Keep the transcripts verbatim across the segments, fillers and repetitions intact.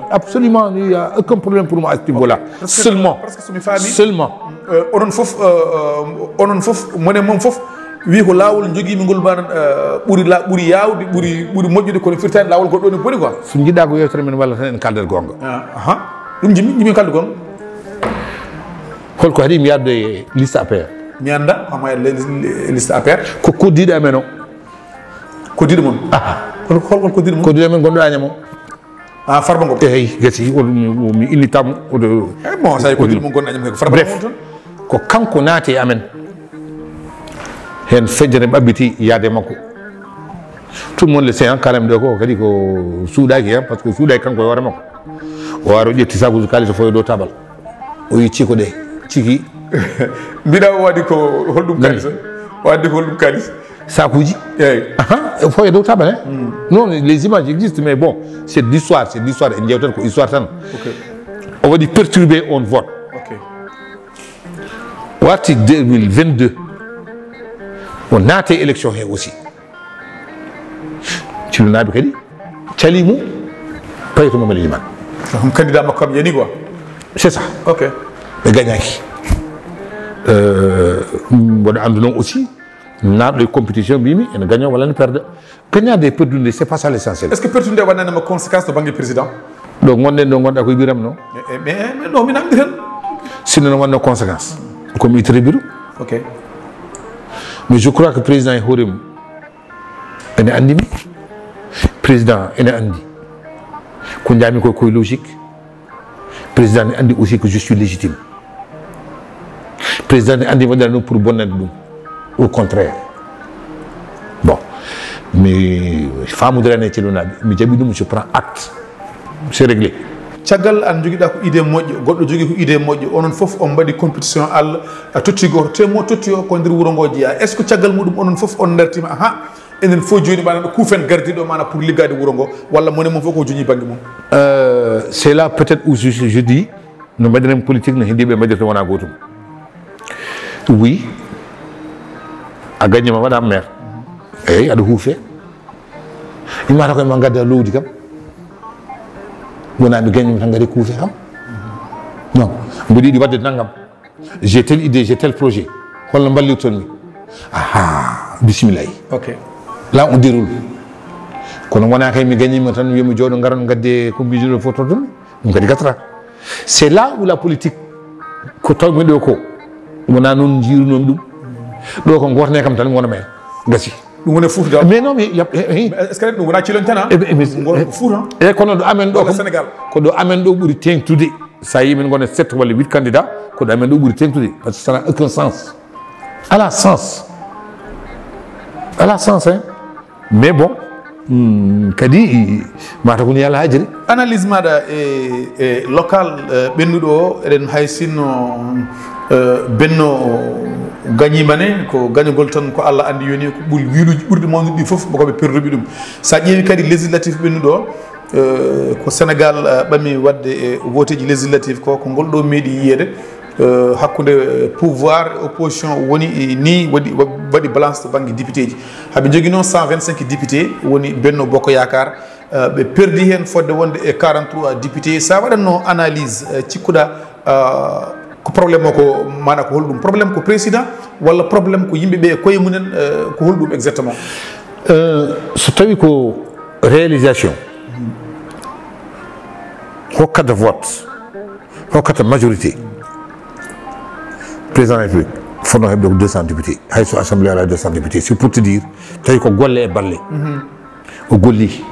Absolument, il n'y a aucun problème pour moi à ce niveau-là. Seulement, Parce que so mi faami, seulement, euh, onon fof, euh, onon fof, mone mon fof, wi ko laawol jogiimi ngol manan, euh, ɓuri la ɓuri yaawde, ɓuri ɓuri moƴƴude, kono firtaani laawol goɗɗo ne boni quoi. So njiɗɗa ko yewtere men walla tan en kaldat goonga. Aha. Ɗum jimi jimi kaldu goonga. Holko haɗi mi yadde e liste A P R? Mi annda ama e le- le- liste A P R. Ko koddiɗo amen o. Koddiɗo mon? Aha. Hol hol hol koddiɗo mon? Koddiɗo amen gonɗo Agnam o. Ah, Farba Ngom. Eyi, gasi, o ɗum mi innitamo oɗo. Eh, bon, sa e koddiɗo mon gonɗo Agnam ko Farba Bref. Ngom tan. Ko kanko naati e amen. Hen feƴƴere ɓabbiti yaade makko. Tout le monde le sait, hein, Karim ɗo ko kadi ko suuɗaki hen, parce que suuɗaki kanko e hoore makko. O waro ƴetti sakuji kalis o foyo dow tabal. O yi ciko ɗe, ciki. Mbiɗa o waɗi ko holɗum kalis? O waɗi ko holɗum kalis? Sakuji. Eyyi. Aha, o foyo dow tabal, hein. Non, les images existent, mais bon, c'est de l'histoire, c'est de l'histoire. En jewtat ko histoire tan. Ok. O waɗi perturbé on vote. Ok. O arti deux mille vingt-deux. O naati e élection he aussi. Cilunaaɓe kadi calimo payi to Mamadou Elimane. Ɗum candidat makko kam yani quoi. C'est ça. Ok. Ɓe gagnaki. Euh, mboɗo andu noon aussi, naatɗo e compétition mbimi ene gagno walla ne perde. Gagnade e perdude, c'est pas ça l'essentiel. Est-ce que pertude nde waɗnanima conséquence to banggue président? Ɗo gonɗen ɗo gonɗa koye biram noon. Mais mais mais non, mi namdi tan. Sinno no wanno conséquence, komi ittata biro. Ok. Mais je crois que président e hoore mum ene andi mi. Président ene andi ko njami ko koye logique. Président ne andi aussi que je suis légitime. Président ne andi waɗira ɗum pour bonnande ɗum. Au contraire. Bon, mi famodira ne celunaɓe, mi jaɓi ɗum, je prends acte. C'est réglé. Caggal an jogiɗa ko idée moƴƴo, goɗɗo jogui ko idée moƴƴo, onon foof on mbaɗi compétition, Allah a totti goto, te mo totti o ko nder wuuro ngo jeeya. Est ce que caggal muɗum onon foof on dartima, aha, enen fof joni mana ɗo kuufen gardiɗo mana pour liggade wuuro ngo, walla mone mon fof ko joñi banggue mum? Euh, c'est là peut-être où je, je dis, no mbaɗiren politique no heddiɓe mbaɗirta wona gotum. Oui, a gaññima waɗa maire. Eyyi, aɗa huufe. Immata koye ma gadda lowdi kam. Wona mi gaññima tan gadi kuufe kam. Non, mboɗo yiɗi wadde nanngam. J'ai telle idée, j'ai tel projet. Holno mballirton mi? Aha, bisimillahi. Ok. Là on déroule. Kono wona kay mi gaññima tan wiyami jooɗo ngaran gadde ko mbijuɗo fof toon. Ɗum kadi gasata. C'est là où la politique ko tawmi ɗo ko wona noon jiirunomi ɗum. Ɗo ko gotane kam tan wona men gasi. Ɗum woni Fouta. Mais non, mais y a- eh, eh. Est ce que ɗum wona cilon tan? Eh, eh, mais- Ngol ko Fouta. E kono ɗo amen ɗo Walla kam- Sénégal. Ko ɗo amen ɗo ɓuri teŋtude. Sa yi min gona sept walla huit candidats, ko ɗo amen ɗo ɓuri teŋtude, parce que ça n'a aucun sens. Ala sens. Ala sens, hein. Mais bon, hmm, kadi mata ko ni ala hajri. Analyse maɗa e, e local, eh, ɓennuɗo o, eɗen hay sinno, eh, Benno gañima ne, ko gañogol tan ko Allah andi yoni ko ɓuri wiluji ɓurɗi mawnude ɗi foof koɓe perduɓe ɗum. Sa ƴeewi kadi législatif ɓennuɗo o, eh, ko Sénégal, eh, ɓami wadde e voteji législatif ko, ko ngol ɗo meeɗi yiyede, eh, hakkude pouvoir e opposition woni, eh, ni waɗi, wa- waɗi balance to banggue député ji. Haɓe jogui noon cent vingt-cinq député woni Benno Bokk Yakar, eh, ɓe perdi hen fodde wonde e quarante-trois député. Sa waɗanno analyse, eh, cikkuɗa, eh, ko problème o ko mana ko holɗum? Problème ko président walla problème ko yimɓeɓe e koye mumen, eh, ko holɗum exactement? Euh, so tawi ko réalisation hokkata vote, hokkata majorité, président de la République fotno heɓde ko deux cents députés, hayso assemblée ala deux cents députés, c'est pour te dire. Tawi ko golle e balle o golli.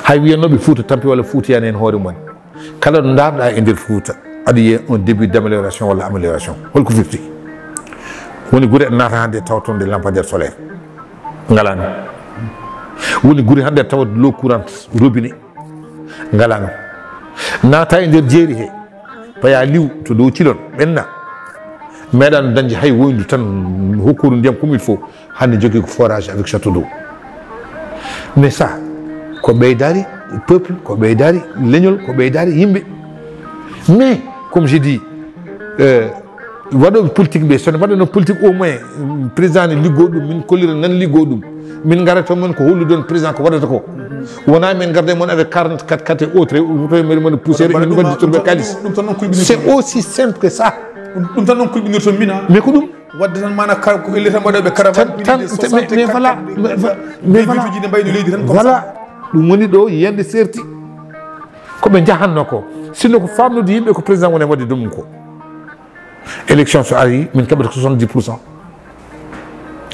Hay wiyannoɓe Fouta tampi walla Fouta yani hen hoore mum. Kala ɗo darɗa e nder Fouta, aɗa yiya un début d'amélioration walla amélioration. Holko firti? Woni gure naata hande tawa toon des lampadaires solaires ngalano. Woni gure hande tawa l'eau courante robinet ngalano. Naata e nder jeeri he, paya liw to dow cilon ɓenna. Meeɗano dañde hay woyndu tan hokkuru ndiyam comme il faut. Hande jogui ko forage avec château d'eau. Mais ça, ko ɓeydari peuple, ko ɓeydari leñol, ko ɓeydari yimɓe. Mais comme je dis, euh, Waɗooɓe politique ɓe, so no mbaɗano politique, au moins, mm, président ne liggoo ɗum, min kollira nan liggoo ɗum. Min ngara to mon ko hollude on président ko waɗata ko. Wonaa min ngarda e mon avec quarante-quatre quatre et autres, wuto e mbeɗa mbaɗa poussière, min ngaddi toon ɓe kalis. Ɗum tan noon kuyɓinirton. C'est aussi simple que ça. Ɗum, ɗum tan noon kuyɓinirton min, ah. Mais ko ɗum. Waɗde tan mana ka-, ko elle tan mbaɗooɓe caravane. Tan, tan, mais, mais voilà, mais, mais voilà. Bituuji ne mbayno leydi tan comme ça. Voilà. Ɗum woni ɗo yiyannde serti. Ko ɓe njahatno ko. Sinno ko famnude yimɓe ko président woni waɗde ɗum ko. Élection so ari, min keɓata ko soixante-dix pour cent.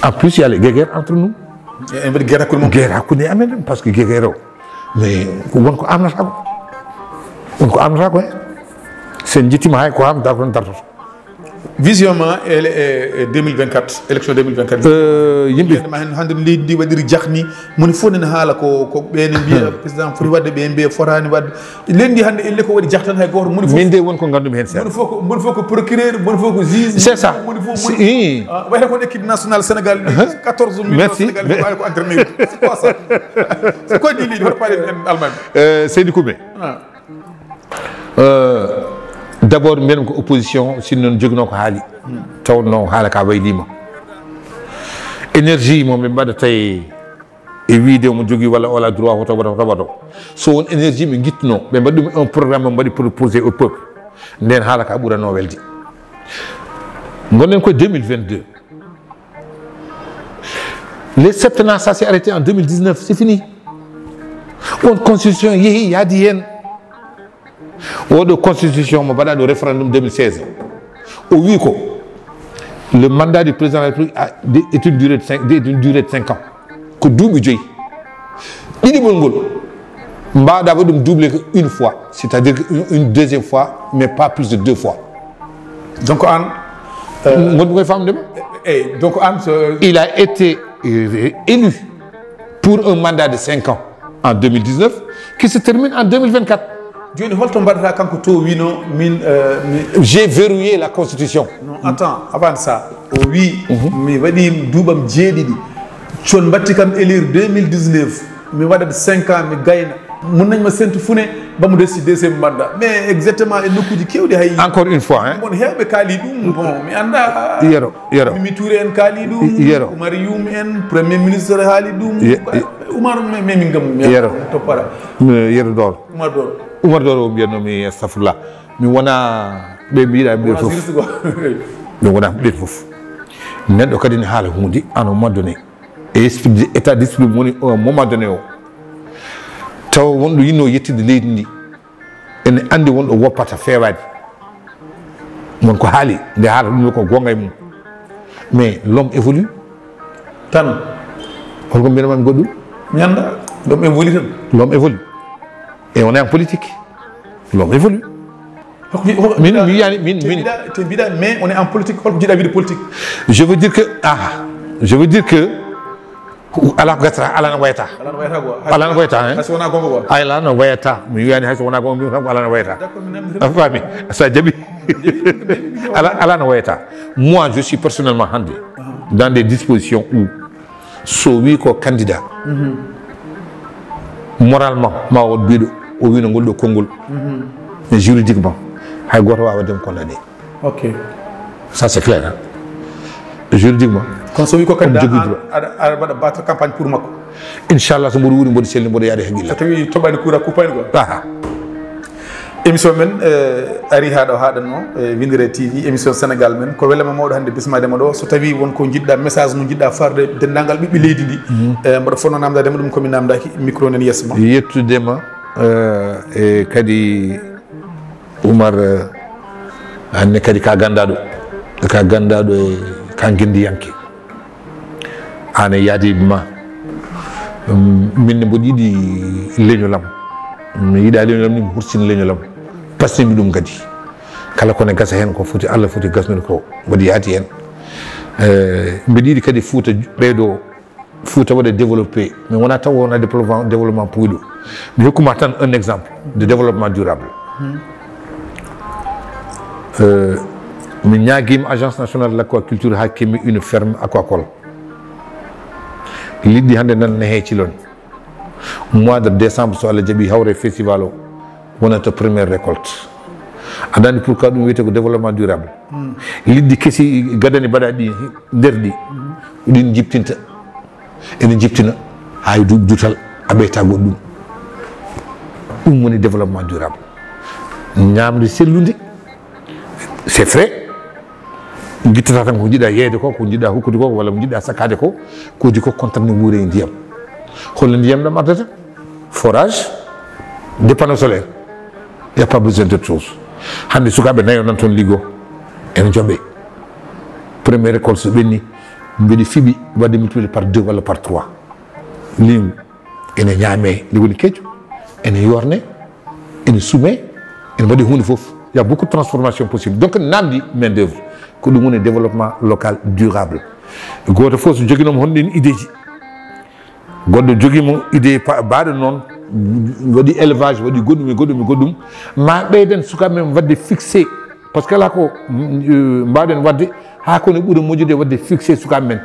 En plus, il y a les guerres entre nous. E, en mbaɗi guerre hakkunde mon. Guerre hakkunde amen, parce que guerre o. Mais ko won ko amnata ko. Won ko amnata ko, eh. Sen jittima hay ko am, d'accord, dartoto. Vision ma e, e, e deux mille vingt-quatre, élection deux mille vingt-quatre. Euh, yimɓe. Yiyannde ma hen hannde leydi ndi waɗiri jahni, moni fof nene haala ko, ko ɓe ne mbiya président foti waɗde, ɓe mbiya fotaani waɗde. Leydi ndi hannde elle ko waɗi jahtan hay gooto, moni fof. Min de won ko ngandumi hen seeɗa. Moni fof ko, moni fof ko procureur, moni fof ko juge. C'est ça. Moni fof, moni, ah, wayata ko équipe nationale Sénégal, quatorze millions Sénégal, ko entraîneur. C'est quoi ça? C'est quoi ndi leydi? Hoto paɗen en Allemagne. Euh, Seydi Koume. Ah. Euh, d'abord, mbiyen ko opposition, sinno noon joginoo ko haali. Tawnoo haala ka waylima. Énergie mo ɓe mbaɗata e, e wiide omo jogii walla o alaa droit hoto waɗo, hoto waɗo. So won énergie ɓe ngittuno, ɓe mbaɗi ɗum un programme, ɓe mbaɗi proposé au peuple. Nden haala ka ɓuranoo welde. Gonɗen ko deux mille vingt-deux. Les septennats, ça s'est arrêté en deux mille dix-neuf, c'est fini. On constitution yehi, yaadi hen. Oɗo constitution mo mbaɗaɗo référendum deux mille seize. O wi ko, le mandat du président de la République a, de, est une durée de cinq, de, d'une durée de cinq ans. Ko duuɓi joyi. Ɗiɗiɓol ngol, mbaɗa waɗum doublé que une fois, c'est-à-dire que une, une deuxième fois, mais pas plus de deux fois. Donc, an, euh, ngonmi koye famde ma. Eh, eh, donc, an, so il a été, euh, élu pour un mandat de cinq ans en deux mille dix-neuf, qui se termine en deux mille vingt-quatre. Jooni, holto mbaɗata kanko to wino min, euh, mi... J'ai verrouillé la constitution. Non, attends, avant ça, o wi, mi waɗi duuɓam jeeɗiɗi. So on mbatti kam élire deux mille dix-neuf, mi waɗat cinq ans, mi gayna. Mun nañ ma sentu fune, ba mu des ci deuxième mandat. Mais exactement, e nokkuuji keewɗi hay. Encore une fois, hein. Bon, heewɓe kaali ɗum, bon, mi annda. Yero, Yero. Mimi Touré en kaali ɗum, Yero. Oumar Youm en, Premier ministre haali ɗum. Ye-, ye- Oumar, mais, mais min kam, mi Yero. Toppata. Mi Yero Doro. Oumar Doro. Oumar Doro o mbiyatno mi, astafurlah. Mi wona ɓe mbiɗa ɓe fof. Ɓe wona ɓe fof. Neɗɗo kadi ne haala hunde, à un moment donné. E esprit de, état d'esprit mo woni au moment donné o. Tawa wonɗo yinno yettude leydi ndi. Ene andi wonɗo woppata feewaade. Mon ko haali, nde haala ɗum ko gonga e mum. Mais l'homme évolue. Tan. Holko mbiyanmami goɗɗum? Mi anda. L'homme évolue tan. L'homme évolue. Et on est en politique. L'homme évolue. Hol ko wi-, hol ko... Min, mbiɗa, mi wiyani, min, te min mbiɗa, te mbiɗa, mais on est en politique. Holko jiɗa wiide politique? Je veux dire que, ah, je veux dire que ala ko gasata, ala no wayata. Ala no wayata quoi. Ala no wayata, hein? Hay so wona gonga quoi. Ala no wayata. Mi wiyani hay so wona gonga, mi tan ko ala no wayata. D'accord, mi namdi tan. A faami? Sa jaɓi? Ala, ala no wayata. Moi, je suis personnellement hande dans des dispositions où so wi ko candidat, moralement, ma o biɗo, o wino ngol ɗo konngol. Mais juridiquement, hay goto wawa dem condamné. Ok. Ça, c'est clair, hein. Juridiquement, kono so wi ko candidat, on jogui droit. Aɗa, aɗa waɗa battre campagne pour makko. Inchallah, so mboɗo wuuri, mboɗo selli, mboɗo yaade haqqilla. So tawi toɓani courant, coupani quoi. Aha. Émission men, eh, ari ha ɗo haɗanno, eh, Windere T V, émission Sénégal men. Ko welama mawɗo hande bismadema ɗo. So tawi won ko jiɗɗa, message mo jiɗɗa farde denndangal ɓiɓɓe leydi ndi, eh, mboɗo fonno namdadema ɗum, komi namdaki, micro nen yeeso ma. Yettudema, eh, e kadi Oumar, eh, anne kadi ka gandaɗo, ka gandaɗo e ka gendiyanke. An e yaadiiɓe ma, mm, min ne mboɗo yiɗi leñol am. Mi yiɗa leñol am ni, mi hursina leñol am. Pasnimi ɗum kadi. Kala ko ne gasa heen ko foti, Allah foti gasnude ko, mboɗo yaadi heen. Eh, mbeɗo yiɗi kadi Fuuta ɓeydo, Fuuta waɗa développé. Mais wona taw wona développement, développement puyɗo. Mi hokkuma tan un exemple de développement durable. Euh, mi ñaagiima Agence nationale de l'aquaculture haa keɓmi une ferme aquacole. Liɗɗi hannde nan ne hee cilon. Mois de décembre, so Allah jaɓi, hawre festival o wonata première récolte. Aɗa anndi pourquoi ɗum wiyetee ko développement durable? Liɗɗi kesi gadani mbaɗa ɗi nder ɗi, ɗin jibtinta, ene jibtina haa e duuɓi dutal a ɓeyta goɗɗum. Ɗum woni développement durable. Ñaamde sellude, c'est vrai, ngittata tan ko njiɗa yeeyde ko, ko njiɗa hokkude ko, walla ko njiɗa sakkaade ko, ko di ko kontan no wuure e ndiyam. Holno ndiyam ɗam ardata? Forage, des panneaux solaires. Il n'y a pas besoin d'autre chose. Hannde sukaaɓe nayo nan toon Ligo, ene njoɓe. Première récolte so ɓenni, mbeɗi fiɓi waɗde multiplié par deux walla par trois. Liingu, ene ñaame, ndi woni kecco, ene yorne, ene sume, ene mbaɗi huunde fof. Il y a beaucoup de transformation possible. Donc, namdi main d'œuvre, ko ɗum woni développement local durable. Gooto fof so joginoma honɗin ideeji, goɗɗo jogiimo idée pa-, baaɗo noon, waɗi élevage, waɗi goɗɗum e goɗɗum e goɗɗum, ma ɓeyden sukaaɓe men waɗde fixé. Parce que alaa ko, mm, euh, mbaawɗen waɗde haa kono ɓura moƴƴude waɗde fixé sukaaɓe men.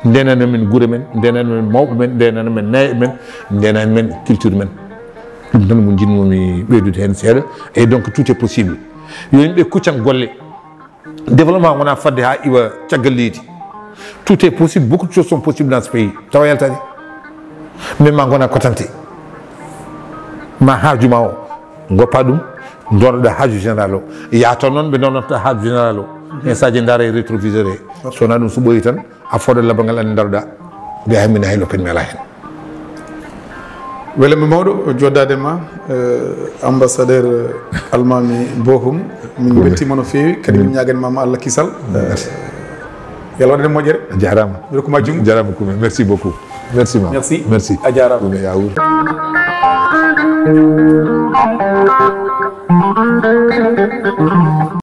Ndenana men gure men, ndenana men mawɓe men, ndenana men nayeɓe men, ndenana men culture men. Ɗum tan mo njiɗmi ɓeydude heen seeɗa. Et donc, tout est possible. Yo yimɓe kuccan golle. Développement wonaa fadde haa iwa caggal leydi. Tout est possible, beaucoup de choses sont possibles dans ce pays. Tawa yaltaani. Mais ma ngona kotante. Ma haaju ma o, goppa ɗum, ndoonoɗa haaju général o. Yaa toon noon ɓe ndoonata haaju général o. Hen saji ndaara e rétroviseur he. So wonaa ɗum so ɓooyi tan, a fooɗa labbangal ande ndaroɗa. Mbiya hay min hay lopen mi alaa hen. Welamma mawɗo joddaade ma, eh, ambassadeur, eh, Almaami Bohum. Min mbeltiima no feewi, kadi min ñaaganiima ma Allah kisal. Merci. Yo Allah waɗan en moƴƴere. A jaaraama. Mi rokku ma junngo. Jaaraama Kume. Merci beaucoup. Merci ma. Merci. Merci. A jaaraama. Kume, yaa wuur.